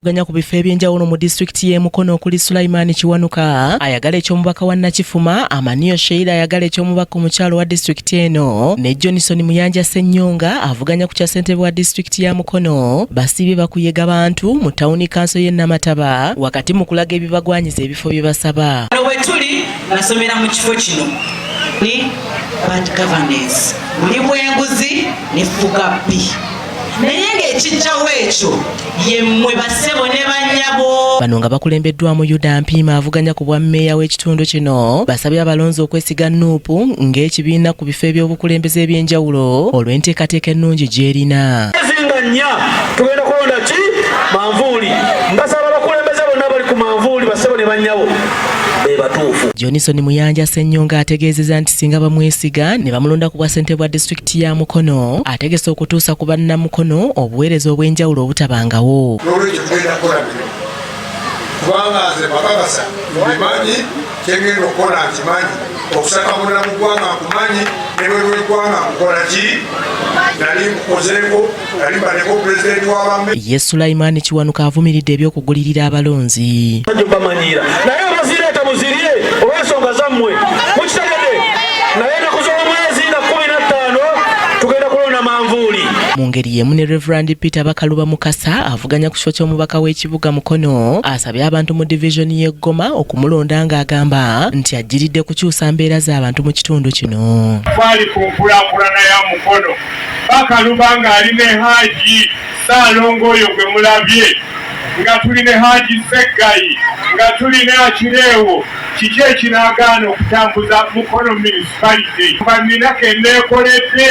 Ganya ku bifo ebyenjawulo mu disitulikiti y'e Mukono okuli Sulaiman Kiwanuka ayagala eky'omubaka wa Nakifuma, Amaniyo Sheila ayagala eky'omubaka omukyalo wa disitulikiti eno ne Johnson Muyanja Ssenyonga avuganya ku kya ssentebe wa disitulikiti ya Mukono basiibye bakuyega bantu mu tawuni kanso y'e Namataba wakati mu kulaga ebibagwanyiza ebifo bye basaba. Wano we tuli nasomera mu kifo kino ni bad governance, buli bw'enguzi ne ffuga bbi, naye ng'ekijjawo ekyo yemmwe bassebo ne bannyabo. Bano nga bakulembeddwamu Yuda Mpiima avuganya ku bwa mmeeya w'ekitundu kino basabye abalonzi okwesiga NUP ng'ekibiina ku bifo eby'obukulembeze ebyenjawulo olw'enteekateeka ennungi gy'erina. Ezinga nnya tugenda kulonda ki manvuuli. Mbasaba abakulembeze bonna bali ku manvuuli, bassebo ne bannyabo, be batuufu. Johnson Muyanja Ssenyonga ategeezezza nti singa bamwesiga ne bamulonda ku bwa ssentebe bwa disitulikiti ya Mukono, ategese okutuusa ku bannamukono obuweereza obw'enjawulo obutabangawo. N'olwekyo tugenda kukola mirimu, kubanga nze mbakakasa mbimanyi, kyengenda okukola nkimanyi, okusaka munda mu ggwanga nkumanyi, ne bwe lw'eggwanga nkukola ki, nali nkukozeeko, nali mbaleko pulezidenti w'abamme. Ye Sulaiman Kiwanuka avumiridde eby'okugulirira abalonzi. Bamanyiira, naye abazireeta muzirye olw'ensonga zammwe, mukitegedde? Naye ennaku z'omwezi nga 15 tugenda kulonda manvuuli. Mu ngeri y'emu ne Reverend Peter Bakaluba Mukasa avuganya ku kifo ky'omubaka w'ekibuga Mukono asabye abantu mu divizoni y'e Goma okumulonda ng'agamba nti ajjiridde kukyusa mbeera z'abantu mu kitundu kino. Twali ku nkulaakulana ya Mukono, Bakaluba ng'ali ne Haji Ssaalongo oyo gwe mulabye, nga tuli ne Haji Seggayi, nga tuli ne Akireewo. Kiki ekinaagaana okutambuza Mukono Municipality? Nga nnina ke nneekoledde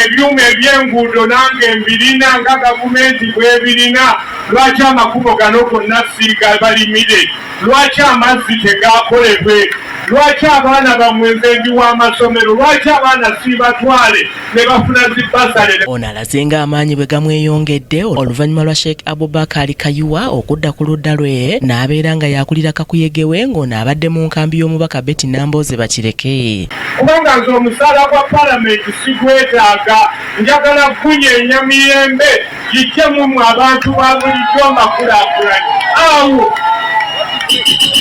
ebyuma eby'enguudo, nange mbirina nga gavumenti bw'ebirina. Lwaki amakubo gano gonna siiga balimire? Lwaki amazzi tegakolebwe? Lwaki abaana bammwe, nze ndi w'amasomero, lwaki abaana siibatwale ne bafuna zi bursary? Ono alaze ng'amaanyi bwe gamweyongedde oluvannyuma lwa Sheikh Abubakar Kayiwa okudda ku ludda lwe n'abeera nga yakulira kakuyegewe, ng'ono abadde mu nkambi y'omubaka Betty Nambooze Bakireke. Kubanga nze omusaala gwa palamenti sigwetaaga, njagala gunyeenya mirembe gijje mumwe abantu ba bulijjo mbakulaakulanye. Awo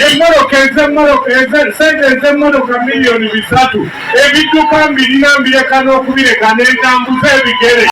emmotoka ez'emmotoka, sente ez'emmotoka 3 miliyoni, ebidduka mbirina, mbireka n'okubireka n'entambuza ebigere.